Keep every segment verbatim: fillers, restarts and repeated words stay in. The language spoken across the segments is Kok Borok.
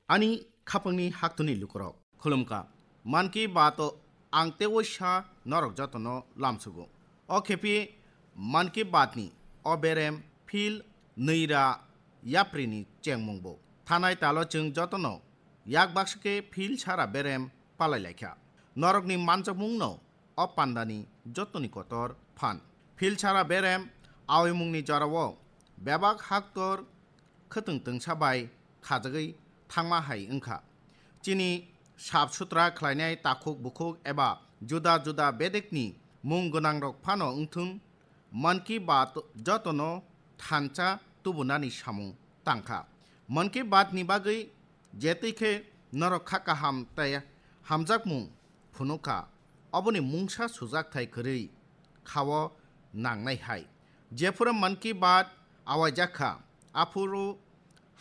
Ani khapangni haktuni lukurok, khulumkha. Manki Bato ang tei waisa norok jotono lamsugo. O khepi Manki Batni o berem phil nwi ra yaprini chengmungbo. Thanai talo chwng jotono yak baksa khe phil sara berem palai laikha. Norokni manjakmungno o pandani jotoni kotor phan. Phil sara berem awimungni jorao bebak haktor khwtwng twngsa bai khajagwi thangma hai wngkha. Chini sap sutra khlainai takhuk bukhuk eba juda juda bedekni mung gwnangrok phano wngthung, Manki Bat jotono thansa tubunani samung tangkha. Manki Batni bagwi jetwi khe norok kha kaham tei hamjakmung phunukha, oboni mungsa sujakthai kwrwi khao nangnai hai. Jephuru Manki Bat awaijak kha, aphuru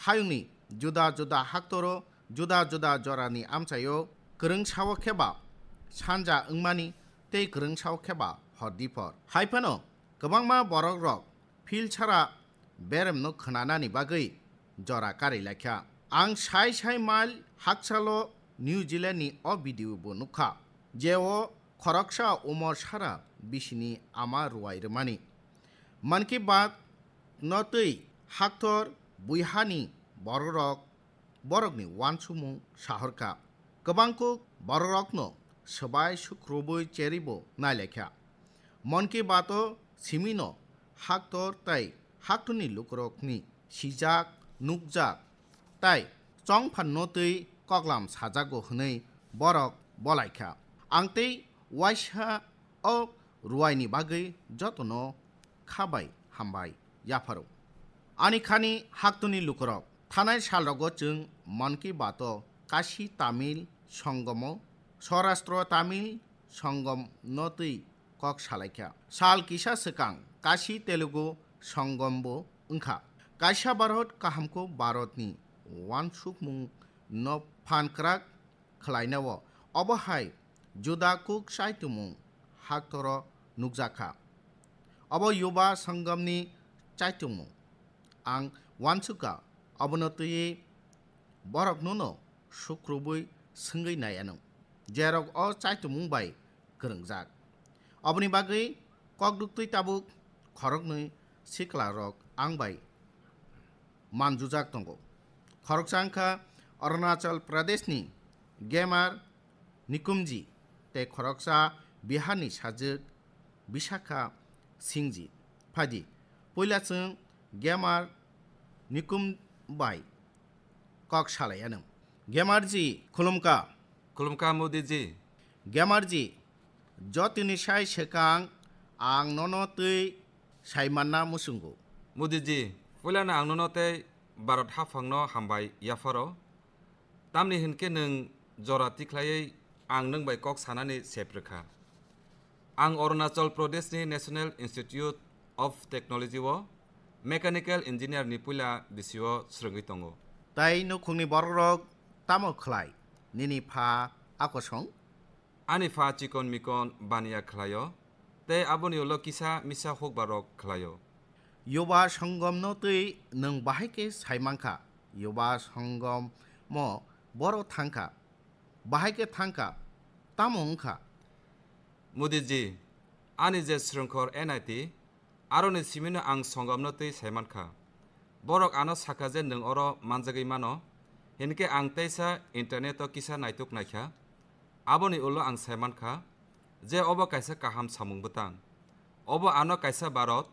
hayungni juda juda haktoro juda juda jorani amchaio kwrwngsao kheba sanja wngmani tei kwrwngsao kheba hordiphor. Haiphano kwbangma borokrok phil sara beremno khwnanani bagwi jora kari laikha. Ang sai sai mile hakchalo New Zealand ni o video bo nukha, je o khoroksa umor sara bisini ama ruwai rwmani. Manki Bat no twi haktor buihani borokrok borokni wansukmung sahorkha. Kwbangkuk borokrokno swbai sukrubwi cheribo nailaikha. Manki Bato simino haktor tei haktorni lukurokni sijak, nukjak tei chongphanno twi koklam sajago hwnwi borok bolaikha. Ang tei waisa o ruwaini bagwi jotono kha bai hambai yapharo. Ani khani haktuni lukurok, thanai salrogo chwng Manki Bato Kasi Tamil Songomo, Swarastro Tamil Songom no twi kok salaikha. Sal kisa swkang Kasi Telugu Songom bo wngkha. Kaisa Bharat kahamkuk Bharatni wansukmung no phan kwrak khlainao obo hai juda kuk chaitumung haktoro nukjakha. Obo Yuba Sangamni chaitumung. Ang wansukha, obono twiwi borok nono sukrubwi swngwi naianw, jerok o chaitumung bai kwrwngjak. Oboni bagwi kokduk twi tabuk khoroknwi siklarok ang bai manjujak tongo. Khoroksa wngkha Arunachal Pradeshni Gemar Nikumji tei khoroksa Biharni sajwk Bisakha Singhji. Phaidi, puila chwng Gemar Nikum bai kok salai anw. Gemarji, khulumkha. Khulumkha Modiji. Gemarji, jotoni sai swkang ang nono twi saimanna muchungo. Modiji, puilano ang nono tei Bharat haphangno hambai yapharo. Tamni hinkhe nwng jora tikhlaiwi ang nwng bai kok sanani sep rwkha. Ang Arunachal Pradeshni National Institute of Technology o Mechanical Engineer ni puila bisio swrwngwi tongo. Tai nukhungni borokrok tamo khlai? Nini pha akosong? Ani pha chikon mikon baniya khlaio, tei aboni ulo kisa misa hukbarok khlaio. Yuba Sangomno twi nwng bahai khe sai mankha, Yuba Sangomo boro thangkha, bahai khe thangkha, tamo wngkha? Modiji, ani je srwngkhor N I T, aroni simino ang Sangomno twi sai mankha. Borok ano sakha je nwng oro manjagwi mano, hinkhe ang teisa internet o kisa naituk naikha. Aboni ulo ang sai mankha je obo kaisa kaham samung bwtang. Obo ano kaisa Bharat,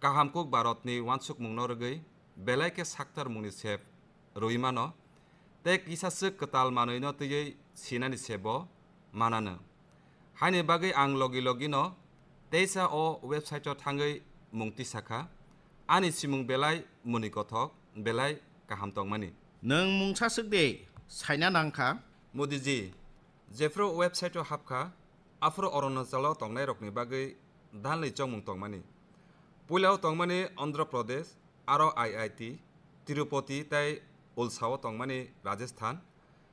kaham kuk Bharatni wansukmungno rwgwi belai khe saktarmungni sep rwui mano, tei kisaswk kwtal manwino twiwi sinani sebo mananw. Haini bagwi ang logi logino teisa o website-o thangwi mung tisakha, ani simung belai mwnwi kothok, belai kaham tongmani. Nwng mungsa swk de saina nangkha? Modiji, jephru website-o hapkha, aphuru Arunachalo tongnairokni bagwi dalni chongmung tongmani. Puilao tongmani Andhra Pradesh, aro I I T, Tirupati tei Ulsao tongmani Rajasthan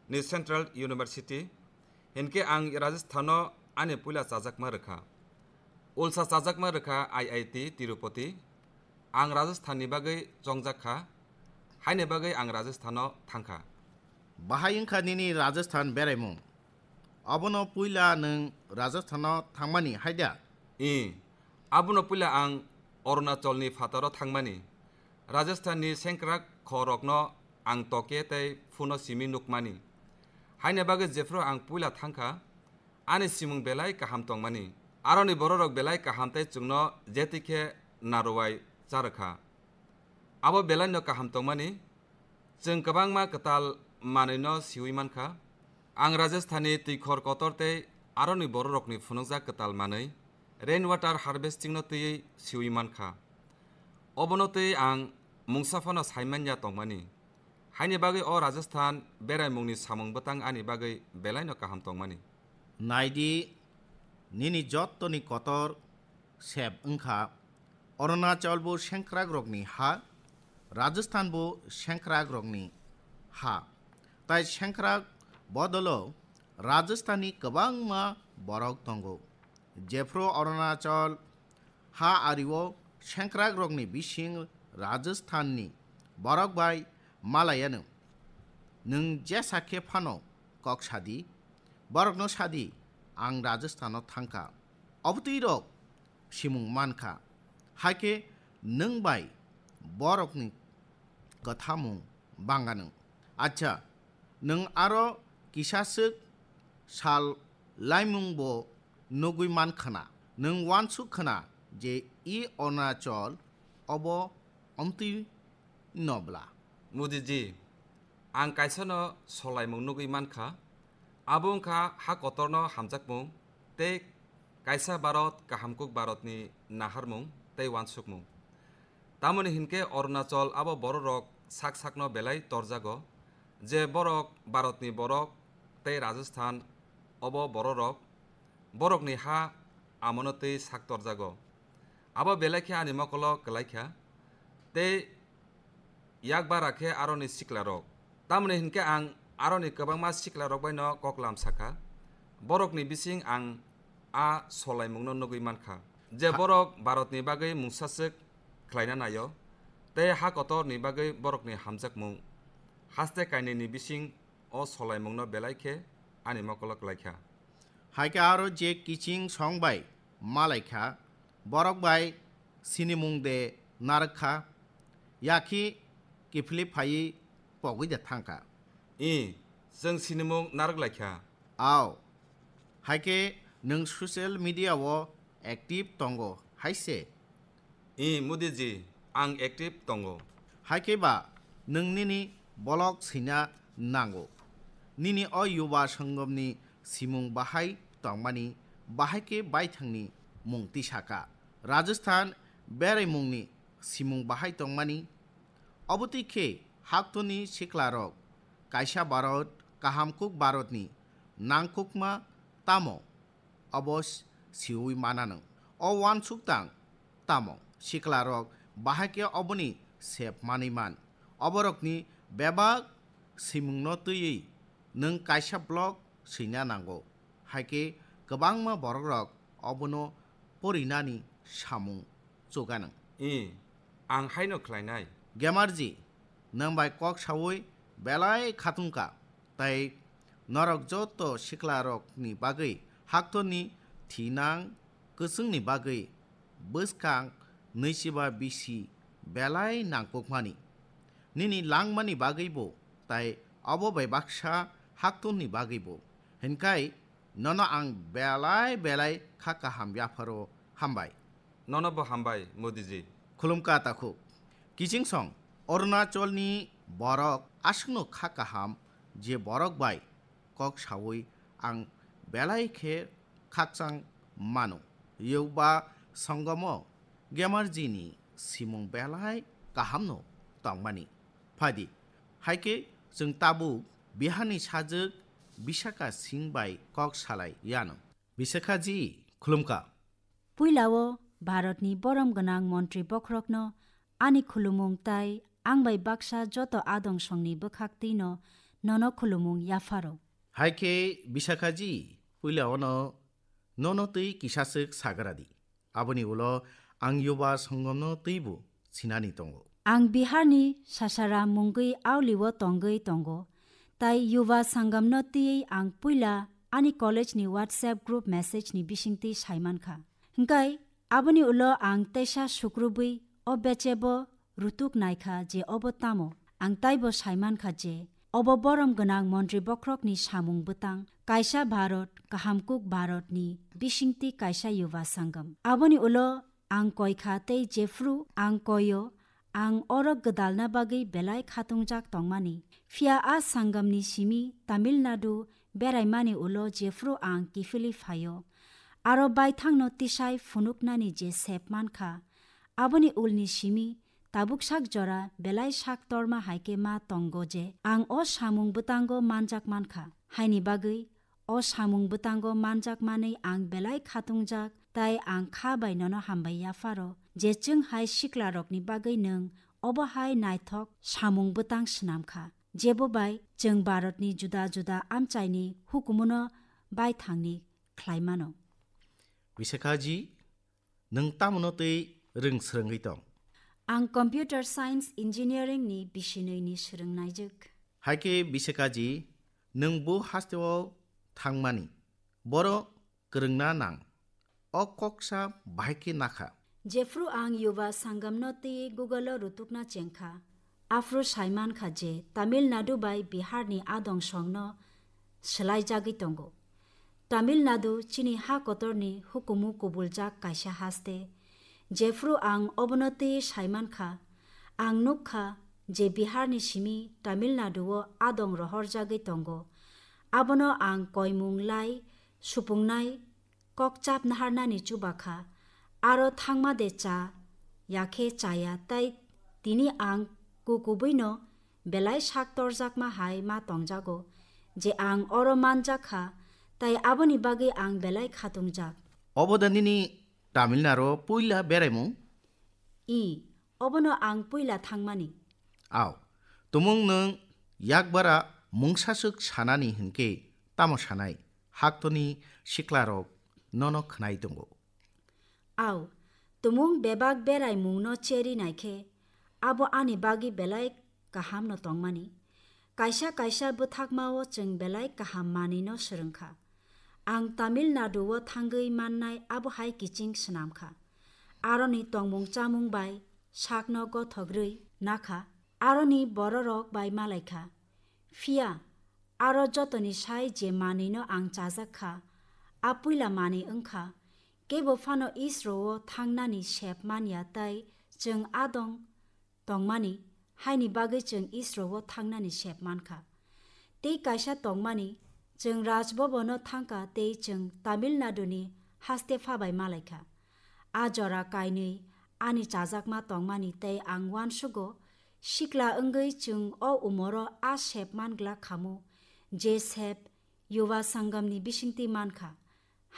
ni Central University. Hinkhe ang Rajasthano ani puila chajakma rwkha. Ulsa chajakma rwkha I I T Tirupati. Ang Rajasthanni bagwi chongjak kha, haini bagwi ang Rajasthano thangkha. Bahai wngkha nini Rajasthan beraimung? Abono puila nwng Rajasthano thangmani, hai da? Ih, abono puila ang Arunachalni phataro thangmani. Rajasthanni sengkrak khorokno ang toke tei phuno simi nukmani. Haini bagwi jephru ang puila thangkha, ani simung belai kaham tongmani. Aroni bororok belai kaham tei chwngno jetikhe narwai charwkha. Abo belaino kaham tongmani, chwng kwbangma kwtal manwino siui mankha. Ang Rajasthanni twikhor kotor tei aroni bororokni phunukjak kwtal manwi, rain water harvestingno twiwi siui mankha. Obono twi ang mungsa phano saimanya tongmani. Haini bagwi o Rajasthan beraimungni samung bwtang ani bagwi belaino kaham tongmani. Naidi, nini jottoni kotor sep wngkha. Arunachal bo sengkrakrokni ha, Rajasthan bo sengkrakrokni ha. Tai sengkrak bodolo Rajasthanni kwbangma borok tongo. Jephru Arunachal ha ario sengkrakrokni bising Rajasthanni borok bai malayano. Nwng jesa khe phano kok sadi, borokno sadi, ang Rajasthano thangkha. Obotwi rok simung mankha. Haikhe nwng bai borokni kwthamung bangano. Acha, nwng aro kisaswk sal laimungbo nugwi mankhwna. Nwng wansuk khwna je i Arunachal obo omtwi nobla. Modi ji, ang kaisano solaimung nugwi mankha. Abo wngkha ha kotorno hamjakmung tei kaisa Bharat, kahamkuk Bharatni naharmung tei wansukmung. Tamoni hinkhe Arunachal abo bororok sak sakno belai torjago, je borok Bharatni borok tei Rajasthan obo bororok, borokni ha amono tei sak torjago. Abo belai khe ani mokolo kwlai kha, tei yak bara khe aroni siklarok. Tamoni hinkhe ang aroni kwbangma siklarok baino koklam sakha, borokni bising ang a solaimungno nugwi mankha, je borok Bharatni bagwi mungsaswk khlaina naio, tei ha kotorni bagwi borokni hamjakmung haste kainwini bising o solaimungno belai khe ani mokolo kwlai kha. Hai khe aro je kiching song bai malai kha, borok bai sinimung de narwk kha, yakhe kiphilwi phaiwi pogwi de thang kha. Ih, chwng sinimung narwk lai kha. Ao, hai khe nwng social media o active tongo hai se? Ih, Modi ji, ang active tongo. Hai khe ba nwng nini blog swina nango. Nini o Yuba Sangamni simung bahai tongmani, bahai khe baithangni mung tisa kha. Rajasthan beraimungni simung bahai tongmani. Obotwi khe haktorni siklarok kaisa Bharat, kahamkuk Bharatni nangkukma tamo? Obo s-, siui mana nwng. O uansuk tang tamo? Siklarok bahai khe oboni sep manwi man. Oborokni bebak simungno twiwi nwng kaisa blog swina nango. Hai khe kwbangma borokrok obono porinani samung chuganw. Ih, ang haino khlainai. Gemarji, nwng bai kok saui belai khatungkha, tei norok joto siklarokni bagwi haktorni thinang kwchwngni bagwi bwskang nwichiba bisi belai nangkukmani. Nini langmani bagwibo, tei abo bai baksa haktorni bagwibo. Hinkhai nono ang belai belai kha kaham yapharo hambai. Nono bo hambai, Modiji. Khulumkha takhuk. Kiching song, Arunachalni borok aswkno kha kaham, je borok bai kok saui ang belai khe khakchang mano. Yuba Sangamno Gemarjini simung belai kahamno tongmani. Phaidi, hai khe chwng tabuk Biharni sajwk Bisakha Singh bai kok salai yano. Bisakha ji, khulumkha. Puilao Bharatni borom gwnang montri bokhorokno ani khulumung tai ang bai baksa joto adong songni bwkhaktwino nono khulumung yapharo. Hai khe Bisakha ji, puilao no nono twi kisaswk sagra di. Aboni ulo ang Yuba Sangamno twibo sinani tongo. Ang Biharni Sasaram mungwi aulio tongwi tongo, Tai Yuva Sangamno twiwi ang puila ani college ni WhatsApp group message ni bisingtwi saimankha. Hwnkhe aboni ulo ang teisa sukrubwi o bechebo rutuk naikha je obo tamo. Ang taibo saimankha je obo borom gwnang montri bokhorokni samung bwtang, kaisa Bharat, kahamkuk Bharat ni bisingtwi kaisa Yuva Sangam. Aboni ulo ang koikha tei jephru ang koio, ang oro gwdalna bagwi belai khatungjak tongmani. Phiya a sangamni simi Tamil Nadu beraimani ulo jephru ang kiphilwi phaio, aro baithangno tisai phunuknani je sep mankha, aboni ulni simi tabuk sak jora belai sak torma hai khe ma tongo je ang o samung bwtango manjak mankha. Haini bagwi o samung bwtango manjak manwi ang belai khatungjak, tai ang kha bai nono hambai yapharo je chwng hai siklarokni bagwi nwng obo hai naithok samung bwtang swnam kha, jebo bai chwng Bharatni juda juda amchaini hukumuno baithangni khlai mano. Bisakhaji, nwng tamono twi rwng swrwngwi tong? Ang Computer Science Engineering ni bisinwi ni swrwngnaijwk. Hai khe Bisakaji, nwng bo hasteo thangmani, boro kwrwngna nang, o koksa bahai khe nakha. Jephru ang Yuva Sangamno twi Google o rutukna chengkha, aphru saimankha je Tamil Nadu bai Bihar ni adong songno swlaijagwi tongo. Tamil Nadu chini ha kotorni hukumu kubuljak kaisa haste. Jephru ang obono twi saimankha, ang nukkha je Biharni simi Tamil Nadu-o adong rohorjagwi tongo. Abono ang koimung lai supungnai kokchap naharnani chubakha, aro thangma de cha ya khe chaya, tai tini ang kukubuino belai sak torjakma hai ma tongjago, je ang oro manjak kha, tai aboni bagwi ang belai khatungjak. Obo da nini Tamil Nadu puila beraimung? I, obono ang puila thangmani. Aw, tumung nwng yakbara mungsaswk sanani hinkhe tamo sanai? Haktoni siklarok nono khwnai tongo. Aw, tumung bebak beraimungno cheri naikhe, abo ani bagwi belai kahamno tongmani. Kaisa kaisa bwthakmao chwng belai kaham manwino swrwngkha. Ang Tamil Nadu-o thangwi mannai abo hai kiching swnamkha. Aroni tongmung chamung bai sakno gothok rwi nakha, aroni bororok bai malaikha. Phiya aro jotoni sai je manwino ang chajak kha, a puila manwi wngkha. Kebo phano Isro-o thangnani sep manya tai chwng adong tongmani, haini bagwi chwng Isro-o thangnani sep mankha. Tei kaisa tongmani, chwng Raj Bhavan-o thangkha tei chwng Tamil Nadu-ni haste phabai malaikha. A jora kainwi ani chajakma tongmani tei ang uansugo, sikla wngwi chwng o umoro a sep man glak khamu, je sep Yuva Sangamni bisingtwi mankha.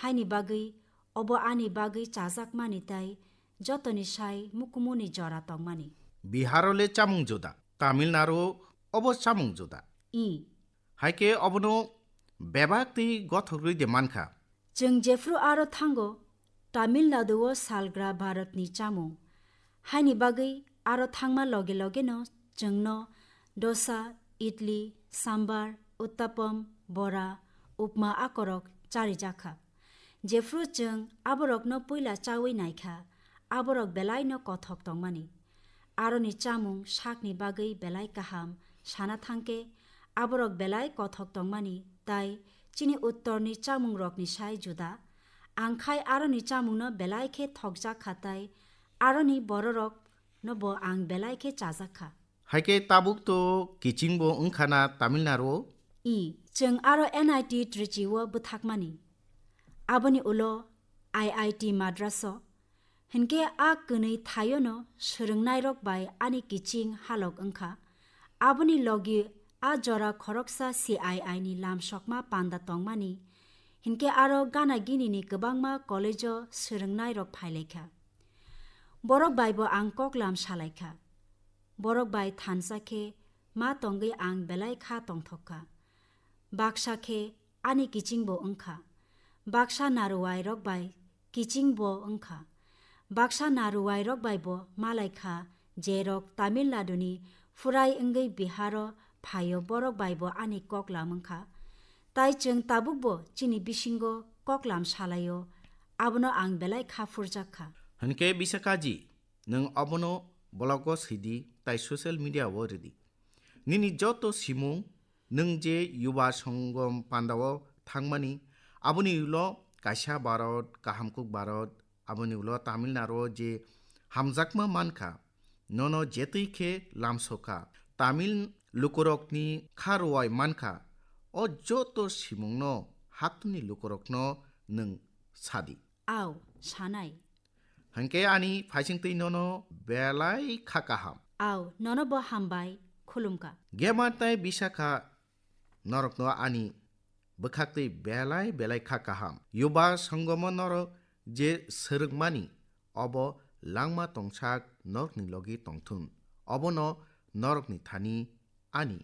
Haini bagwi obo ani bagwi chajakmani tai jotoni sai mukumuni jora tongmani. Biharo le chamung juda, Tamil Nadu obo chamung juda. I. Hai khe obono bebak twi gothok rwi de mankha. Chwng jephru aro thango, Tamil Nadu-o salgra Bharatni chamung. Haini bagwi aro thangma loge logeno chwngno dosa, idli, sambar, uttapam, bora, upma akorok charijakha. Jephru chwng aborokno puila chaui naikha, aborok belaino kothok tongmani. Aroni chamung sakni bagwi belai kaham sana thangkhe, aborok belai kothok tongmani, tai chini uttorni chamungrokni sai juda. Ang khai aroni chamungno belai khe thokjak kha, tai aroni bororokno bo ang belai khe chajak kha. Hai khe tabuk to kiching bo wngkha na Tamil Nadu-o? I, chwng aro N I T Trichy-o bwthakmani. Aboni ulo I I T Madras-o. Hinkhe a kwnwi thaiono swrwngnairok bai ani kiching halok wngkha. Aboni logi a jora khoroksa C I I ni lamsokma panda tongmani, hinkhe aro gana ginini kwbangma college-o swrwngnairok phailaikha. Borok baibo ang koklam salaikha. Borok bai thansa khe ma tongwi ang belai kha tongthok kha. Baksa khe ani kiching bo wngkha. Baksa naruwai rok bai kiching bo wngkha. Baksa naruwai rok bai bo malai kha, je rok Tamil Nadu ni phurai wngwi Bihar o phaio, borok bai bo ani kok lam wngkha. Tai chwng tabukbo chini bisingo kok lam salaio, abono ang belai kha phurjak kha. Hinkhe Bisakaji, nwng obono blogo swidi tai social media-o ridi. Nini joto simung, nwng je Yuba Sangam pandao thangmani, aboni ulo kaisa Bharat, kahamkuk Bharat, aboni ulo Tamil Nadu je hamjakma mankha, nono jetwi khe lamsokha. Tamil lukurokni kha rwai mankha, o joto simungno haktwni lukurokno nwng sadi. Au, sanai. Hinkhe ani phaisingtwi nono belai kha kaham. Au, nono bo hambai, khulumkha. Gema tai Bisakha, norokno ani bwkhaktwi belai belai kha kaham. Yuba Sangamo norok je swrwngmani, obo langma tongsak norokni logi tongthun. Obono norokni thani ani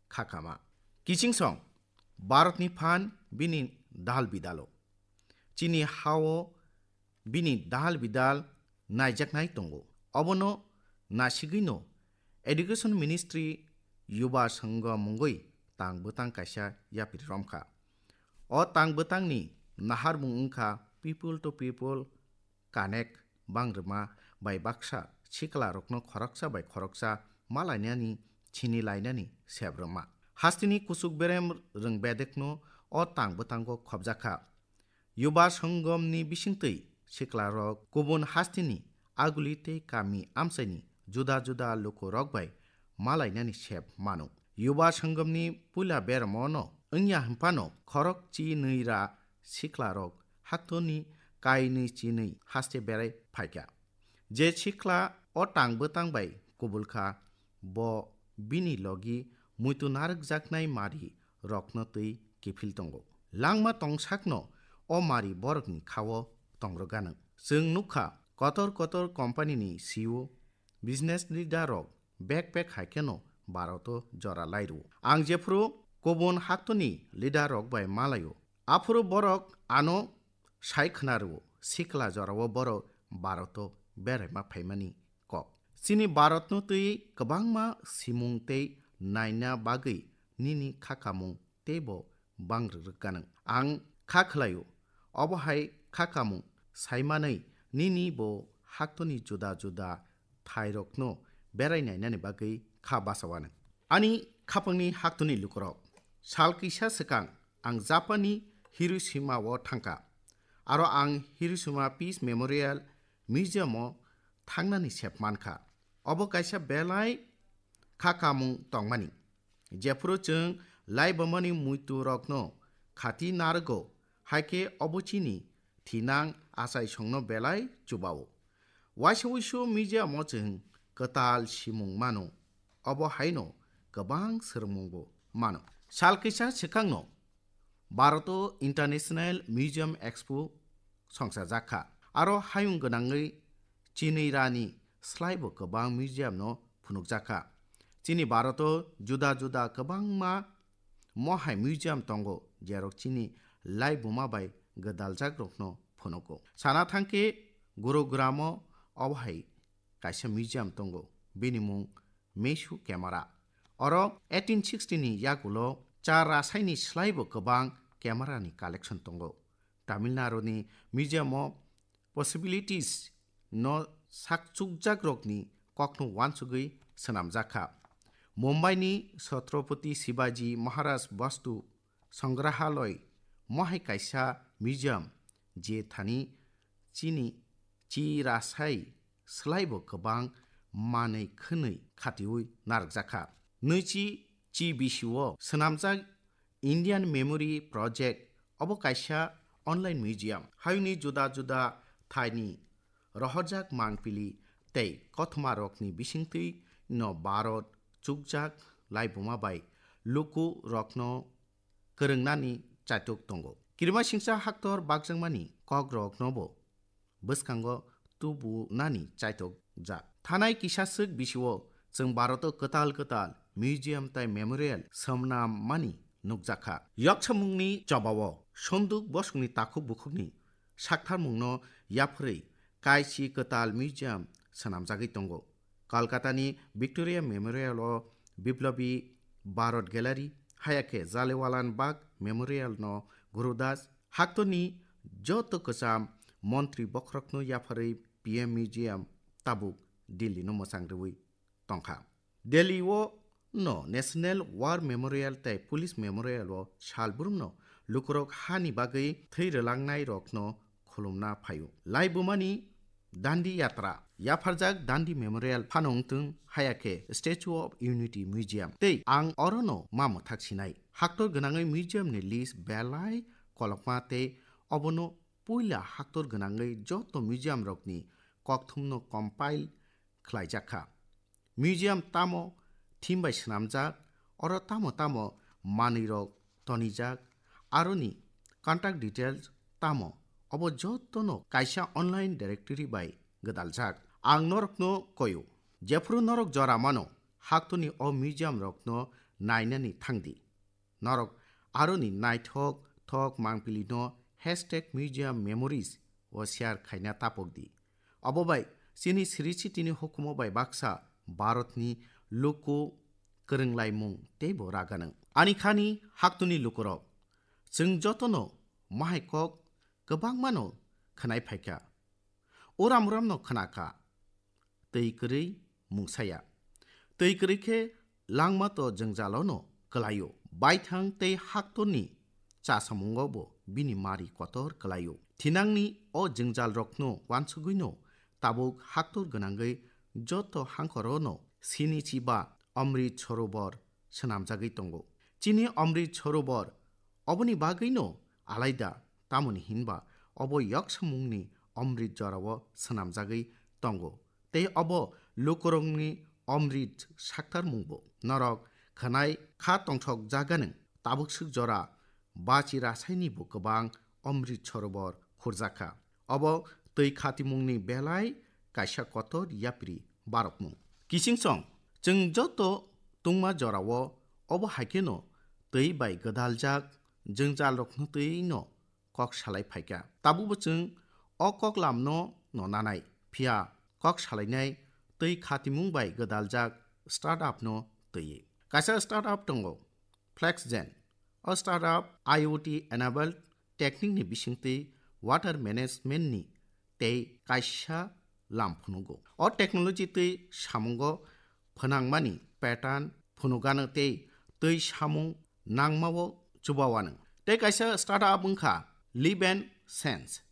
kha kama. Kichingsong, Bharatni phan bini dal bidalo. Chini hao bini dal bidal naijaknai tongo. Obono nasigwino Education Ministry Yuba Sangha mungwi tang bwtang kaisa yapri romkha. O tang bwtangni naharmung wngkha People to People Connect, bangrwma bai baksa siklarokno khoroksa bai khoroksa malainani, chinilainani sebrwma. Hasteni kuchuk berem rwng bedekno o tang bwtango khobjakha. Yuba Sangamni bisingtwi siklarok kubun hasteni aguli tei kami amchaini juda juda lukurok bai malainani sep mano. Yuba Sangamni puila beramo no wngya hwnphano khorok chi nwi ra siklarok haktoni kainwi chinwi haste berai phaikha. Je sikla o tang bwtang bai kubulkha, bo bini logi muitu narwkjaknai mari rokno twi kiphil tongo. Langma tongsakno o mari borokni khao tongrwganw. Chwng nukha, kotor kotor company ni C E O, business leader rok bek bek hai kheno Bharat o jora lai rwo. Ang jephuru kubun haktoni leader rok bai malaio, aphuru borok ano sai khna rwo, sikla jorao borok Bharat o beraima phaimani kok. Chini Bharat no twi kwbangma simung tei naina bagwi nini kha kamung teibo bang rwrwk ganang. Ang kha khlaio, obo hai kha kamung saimanwi nini bo haktoni juda juda thairokno berai nainani bagwi kha bachawanang. Ani khapangni haktoni lukurok, sal kisa swkang ang Japanni Hiroshima-o thangkha. Aro ang Hiroshima Peace Memorial Museum-o thangnani sep mankha. Obo kaisa belai kha kamung tongmani. Jephuru chwng laibumani muitu rokno khati narwgo, hai khe obo chini thinang achaisongno belai chubao. Waisa wuisu museum-o chwng kwtal simung mano, obo haino kwbang swrwngmungbo mano. Sal kisa swkangno Bharat o International Museum Expo songchajak kha. Aro hayung gwnangwi chinwi rani slaibo kwbang museum no phunukjak kha. Chini Bharat o juda juda kwbangma mohai museum tongo, jerok chini laibuma bai gwdaljak rokno phunugo. Sana thangkhe Gurugram o obo hai kaisa museum tongo, bini mung Mesu camera. Oro eighteen sixty ni yagulo cha rasaini slaibo kwbang camera ni collection tongo. Tamil Nadu ni museum o possibilities no sakchukjak rokni kokno wansugwi swnamjak kha. Mumbai ni Chhatrapati Shivaji Maharaj Vastu Sangrahalay mohai kaisa museum, je thani chini chi rasai slaibo kwbang manwi khwnwi khatiwi narwkjakha. Nwichi chi bisio swnamjak Indian Memory Project obo kaisa online museum. Hayungni juda juda thaini rohorjak mangpili tei kothoma rokni bisingtwi no Bharat chukjak laibuma bai luku rokno kwrwngnani chaitok tongo. Kirimasingcha haktor bakjakmani kokroknobo bwskango tubunani chaitok jak. Thanai kisa swk bisio chwng Bharat o kwtal kwtal museum tai memorial swnam mani nukjakha. Yoksamungni chobao Sonduk bosongni takhuk bukhukni saktharmungno yapharwi kaisi kwtal museum swnamjagwi tongo. Kolkatani Victoria Memorial o Biplobi Bharat Gallery, haya khe Jallianwala Bagh Memorial no Guru Das, haktorni joto kwcham montri bokhorokno yapharwi P M Museum tabuk Delhi no mwchang rwui tongkha. Delhi o no National War Memorial tei Police Memorial o salbrumno lukurok hani bagwi thwi rwlangnai rokno khulumna phaio. Laibumani Dandi Yatra, yapharjak Dandi Memorial phano wngtwng, haya khe Statue of Unity Museum tei ang orono ma mwthak sinai. Haktor gwnangwi museum ni list belai kolokma tei obono puila haktor gwnangwi joto museum rokni kokthumno compile khlaijak kha. Museum tamo theme bai swnamjak, oro tamo tamo manwirok tonijak, aroni contact details tamo, obo jotono kaisa online directory bai gwdaljak. Ang norokno koyo, jephuru norok jora mano, haktorni o museum rokno nainani thangdi. Norok aroni naithok thok mangpili no hashtag museum memories o share khaina tapok di. Obo bai chini siri sitini hukumo bai baksa Bharatni luku kwrwnglaimung teibo raganwng. Ani khani haktorni lukurok, chwng jotono mahai kok kwbangmano khwnai phaikha. Uram uramno khwnakha, twi kwrwi mungsaya. Twi kwrwi khe langma to jwngjalono kwlaio. Baithang tei haktorni chasamungo bo bini mari kotor kwlaio. Thinangni o jwngjal rokno wansugwino tabuk haktor gwnangwi joto hangkorono sini chiba Amrit Sarovar swnamjagwi tongo. Chini Amrit Sarovar oboni bagwino alaida, tamoni hinba obo yoksamungni Amrit jorao swnamjagwi tongo. Tei obo lukurokni Amrit saktarmungbo. Norok khwnai kha tongthok jaganwng tabuk swk jora bachi rasainibo kwbang Amrit Sarovar khurjakha. Obo twi khatimungni belai kaisa kotor yapri barokmung. Kichingsong, chwng joto tungma jorao obo hai kheno twi bai gwdaljak jwngjalrokno twino kok salai phaikha. Tabukbo chwng o koklamno no nanai, phiya kok salainai twi khatimung bai gwdaljak startup no twiwi. Kaisa startup tongo, FlexGen. O startup I O T enabled technique ni bisingtwi water management ni tei kaisa lam phunugo. O technology twi samungo phwnangmani pattern phunugano tei twi samung nangmao chubawano. Tei kaisa startup wngkha Live and Sense.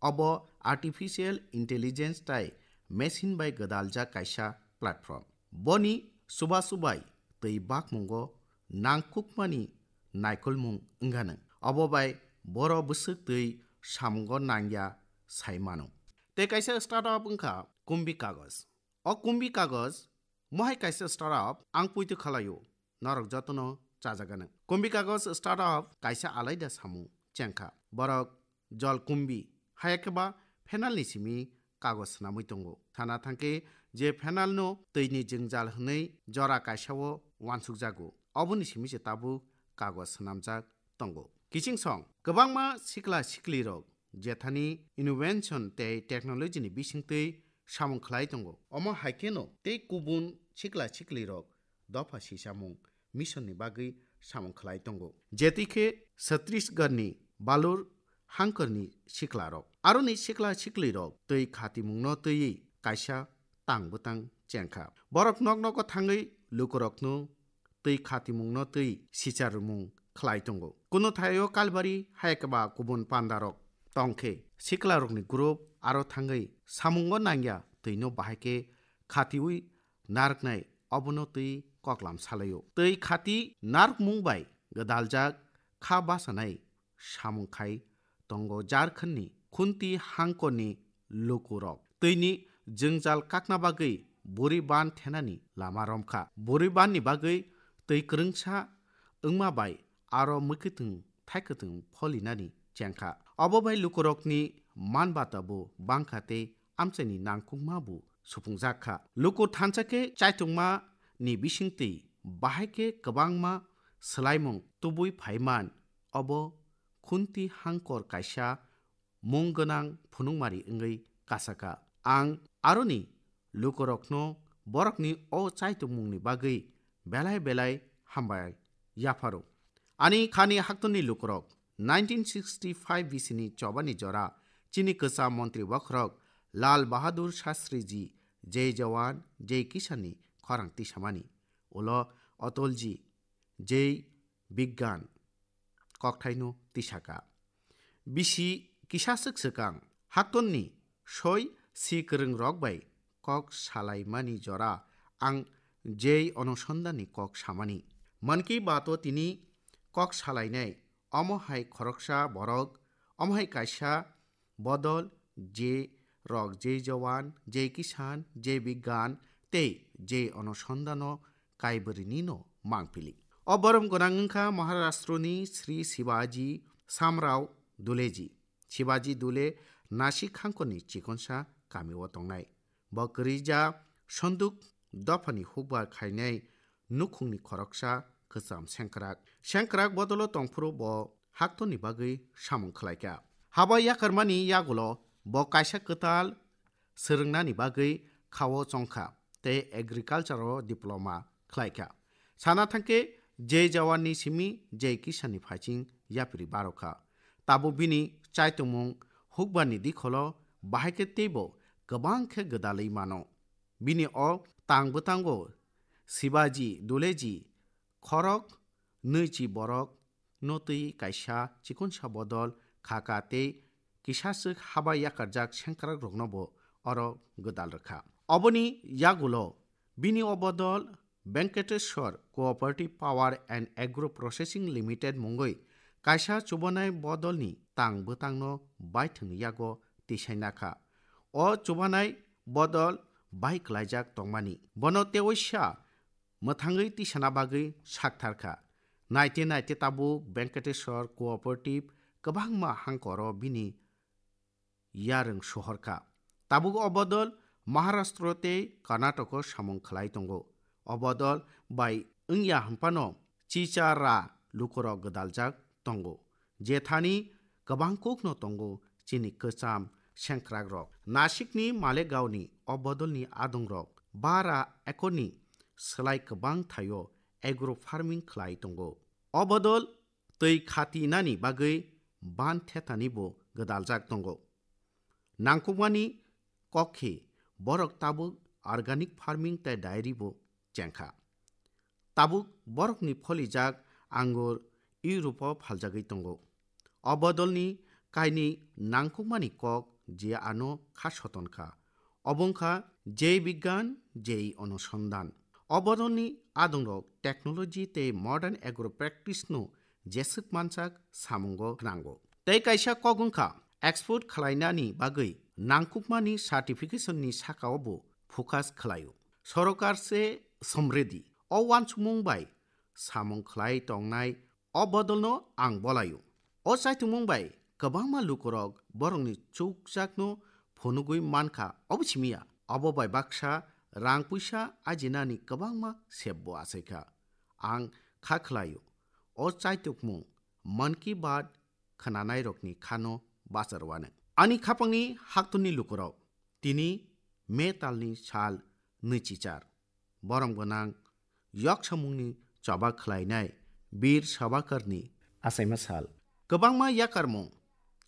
Obo artificial intelligence tai machine bai gwdaljak kaisa platform. Boni chubachu bai twi bakmungo nangkukmani naikolmung wngano. Obo bai boro bwswk twi samungo nangya sai mano. Tei kaisa startup wngkha Kumbi Kagos. O Kumbi Kagos mohai kaisa startup ang poito khalaio, norok jotono chajagano. Kumbi Kagos startup kaisa alaida samung chengkha. Borok jol kumbi, haya khe ba phenal ni simi kagos swnamwi tongo. Sana thangkhe je phenal no twi ni jwngjal hwnwi jora kaisa o wansukjago, oboni simi se tabuk kagos swnamjak tongo. Kiching song kwbangma sikla sikli rok jethani invention tei technology ni bisingtwi samung khlai tongo. Omo hai kheno tei kubun sikla sikli rok dopha sisamung mission ni bagwi samung khlai tongo. Jetwi khe Chhattisgarh ni Balur hangkor ni sikla rok. Aroni sikla sikli rok twi khatimung no twiwi kaisa tang bwtang chengkha. Borok nok nogo thangwi lukurokno twi khatimungno twi sicharmung khlai tongo. Kuno thaio Kalbari hai khe ba kubun pandarok tong khe siklarokni group aro thangwi samungo nangya twino bahai khe khatiwi narwknai obono twi koklam salaio. Twi khati narwkmung bai gwdaljak kha basanai samung khai tongo Jharkhand ni Khunti hangkor ni lukurok. Twi ni jwngjal kakna bagwi buri ban thenani lama romkha. Buri ban ni bagwi twi kwrwngsa wngma bai aro mwkhwtwng thaikwtwng pholinani chengkha. Obo bai lukurokni manbata bo bangkha tei amchaini nangkukma bo supungjak kha. Luku thansa khe chaitungma ni bisingtwi bahai khe kwbangma swlaimung tubui phaiman, obo Khunti hangkor kaisa mung gwnang phunukmari wngwi kasakha. Ang aroni lukurokno borokni o chaitungmungni bagwi belai belai hambai yapharo. Ani khani haktoni lukurok nineteen sixty five bisini chobani jora chini kwcham montri bokhorok Lal Bahadur Shastri ji Jai Jawan, Jai Kisan ni khorang tisamani. Ulo Atal ji Jai Bigyan kokthaino tisaka. Bisi kisaswk swkang, haktonni soi si kwrwngrok bai kok salaimani jora ang Jai Onusandhan ni kok samani. Mann Ki Baat o tini kok salainai, omo hai khoroksa borok, omo hai kaisa bodol, je rok Jai Jawan, Jai Kisan, Jai Bigyan tei Jai Onusandhan o kaibrwini no mangpili. O borom gwnang wngkha Maharashtra ni Sri Shivaji Shamrao Dhuleji. Shivaji Dhule Nashik hangkoni chikonsa kami o tongnai. Bo kwrwija sonduk dophani hukbar khainai nukhungni khoroksa kwcham sengkrak. Sengkrak bodolo tongphuru bo haktoni bagwi samung khlaikha. Haba yakarmani yagulo bo kaisa kwtal swrwngnani bagwi khao chongkha tei agriculture o diploma khlaikha. Sana thangkhe Jai Jawan ni simi Jai Kisan ni phaiching yapri barokha. Tabuk bini chaitongmung hukbar ni dikholo bahai khe teibo kwbang khe gwdalwi mano. Bini o tang bwtango Shivaji Dhuleji khorok nwichi borok no twi kaisa chikonsa bodol khaka tei kisaswk haba yakarjak sengkrakrokno bo oro gwdal rwkha. Oboni yagulo bini o bodol Venkateshwar Cooperative Power and Agro Processing Limited mungwi kaisa chubanai bodolni tang bwtangno baithwngni yago tisainakha. O chubanai bodol bai klaijak tongmani. Bono tewaisa mwthangwi tisana bagwi saktharkha. Naite naite tabuk Venkateshwar Cooperative kwbangma hangkoro bini yarwng sohorkha. Tabuk o bodol Maharashtra tei Karnataka samung khlai tongo. O bodol bai wngya hwnphano chicha ra lukurok gwdaljak tongo. Jethani kwbang kokno tongo chini kwcham sengkrakrok. Nasikni Malegaonni o bodolni adongrok bara ekorni slai kwbang thaio agro farming khlai tongo. O bodol twi khatinani bagwi ban thetani bo gwdaljak tongo. Nangkukmani kok khe borok tabuk organic farming tei dairy bo chengkha. Tabuk borokni pholijak angur Europe-o phaljagwi tongo. O bodolni kainwi nangkukmani kok je ano kha soton kha, obo wngkha Jai Bigyan, Jai Onusandhan. O bodolni adongrok technology tei modern agro practice-no jeswk manjak samungo nango. Tei kaisa kok wngkha export khlainani bagwi nangkukmani certification-ni saka-o bo focus khlaio. Sorokar se samriddhi. O uansukmung bai samung khlai tongnai o bodolno ang bolaio. O chaitungmung bai kwbangma lukurok borokni chukjakno phunugwi mankha, obo simiya. Obo bai baksa rang puisa ajinani kwbangma sepbo achaikha. Ang kha khlaio, o chaitukmung Mann Ki Baat khnanairokni khano bacharwano. Ani khapangni haktonni lukurok tini May talni sal nwichichar. Borom gwnang yoksamungni choba khlainai Bir Savarkarni achaima sal. Kwbangma yakarmung,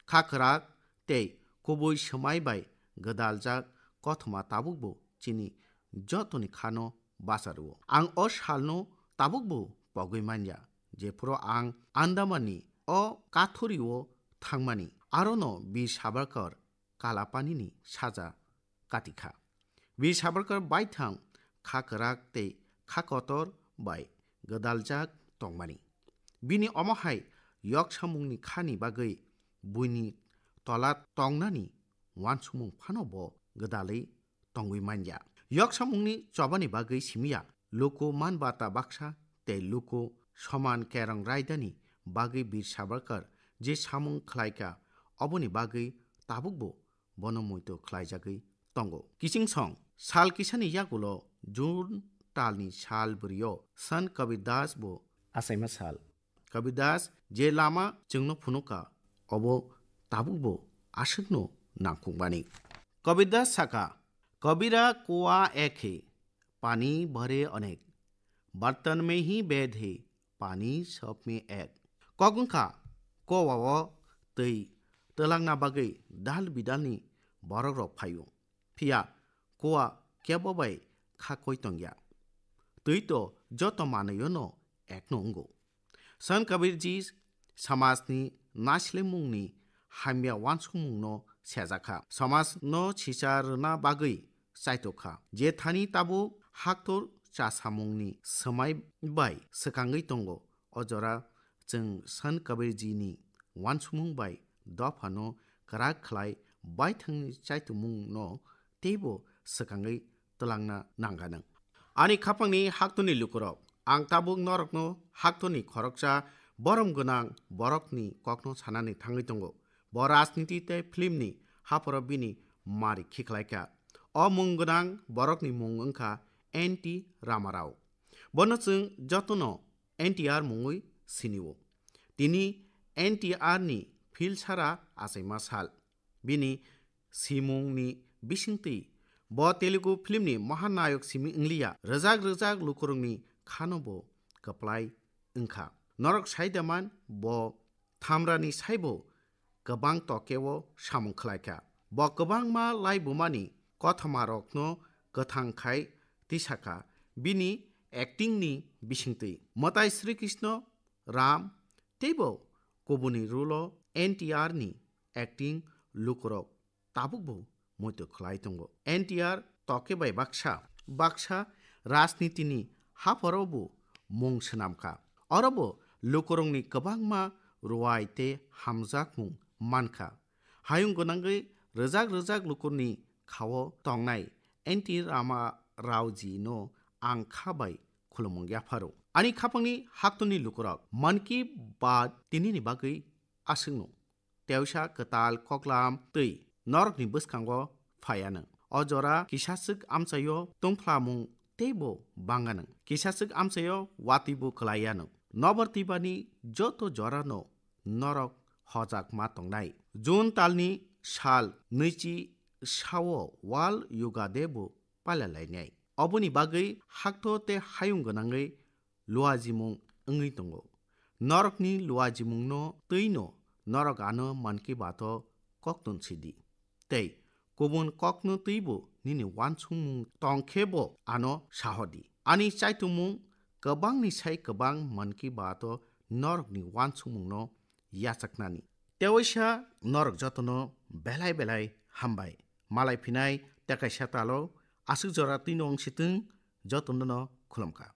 kha kwrak tei kubui swmai bai gwdaljak kothoma tabukbo chini jotoni khano bacharwo. Ang o salno tabukbo pogwi manya, jephuru ang Andamanni o kathurio thangmani, arono Bir Savarkar Kalapanini saja katikha. Bir Savarkar baithang kha kwrak tei kha kotor bai gwdaljak tongmani. Bini omo hai yoksamungni khani bagwi buini tola tongnani uansukmung phano bo gwdalwi tongwi manya. Yoksamungni chobani bagwi simiya, luku manbata baksa tei luku soman kerong raidani bagwi Bir Savarkar je samung khlaikha, oboni bagwi tabukbo bono muitu khlaijagwi tongo. Kiching song sal kisani yagulo June talni sal bwrwi-o Sant Kabir Das bo achaima sal. Kabir Das je lama chwngno phunukha, obo tabukbo aswkno nangkukmani. Kabir Das sakha, "Kabira kuwa ek hai, pani bhare anek." बर्तन में ही भेद है, पानी सब में एक. Kok wngkha, kowa o twi twlangna bagwi dal bidalni borok rok phaio. Phiya kowa kebo bai kha koi tongya. Twi to joto manwio no ekno wngo. Sant Kabirji samajni naislemungni hamya uansukmungno sejakha. Samajno sisa rwna bagwi chaitokha. Je thani tabuk haktor chasamungni swmai bai swkangwi tongo, o jora chwng Sant Kabirjini uansukmung bai dophano kwrak khlai baithangni chaitumungno teibo swkangwi twlangna nangganang. Ani khapangni haktorni lukurok, ang tabuk norokno haktorni khoroksa borom gwnang borokni kokno sanani thangwi tongo. Bo rajniti tei filmni haphoro bini mari khiklaikha. O mung gwnang borokni mung wngkha N T Rama Rao. Bono chwng jotono N T R mungwi sinio. Tini N T R ni phil sara achaima sal. Bini simungni bisingtwi bo Telugu filmni mahanayok simi wngliya, rwjak rwjak lukurokni khano bo kwplai wngkha. Norok sai da man, bo thamrani saibo kwbang tokeo samung khlaikha. Bo kwbangma laibumani kothomarokno kwthang khai tisakha bini acting ni bisingtwi. Mwtai Sri Krishna, Ram teibo kubuni role o N T R ni acting lukurok tabukbo muitu khlai tongo. N T R toke bai baksa, baksa rajnitini haphoro bo mung swnamkha. Orobo lukurokni kwbangma ruai tei hamjakmung mankha. Hayung gwnangwi rwjak rwjak lukurni khao tongnai N T Rama Raoji no ang kha bai khulumung yapharo. Ani khapangni haktorni lukurok, Mann Ki Baat tinini bagwi aswkno. Teusa kwtal koklam twi norokni bwskango phaiyanw. O jora kisaswk amchaio tungphlamung teibo banganw. Kisaswk amchaio watwibo kwlaiyanw. Nobor twibani joto jorano norok hojak ma tongnai. June talni sal nwichi sao World Yoga Day bo pailalainai. Oboni bagwi hakto tei hayung gwnangwi luajimung wngwi tongo. Norokni luajimungno twino norok ano Mann Ki Baat o koktun sidi. Tei kubun kokno twibo nini uansukmung tongkhe bo ano sahordi. Ani chaitumung kwbangni sai kwbang Mann Ki Baat o norokni uansukmungno yachaknani. Tewaisa norok jotono belai belai hambai. Malai phinai tekaisa talo aswk jora twino wngsitwng jotono no khulumkha.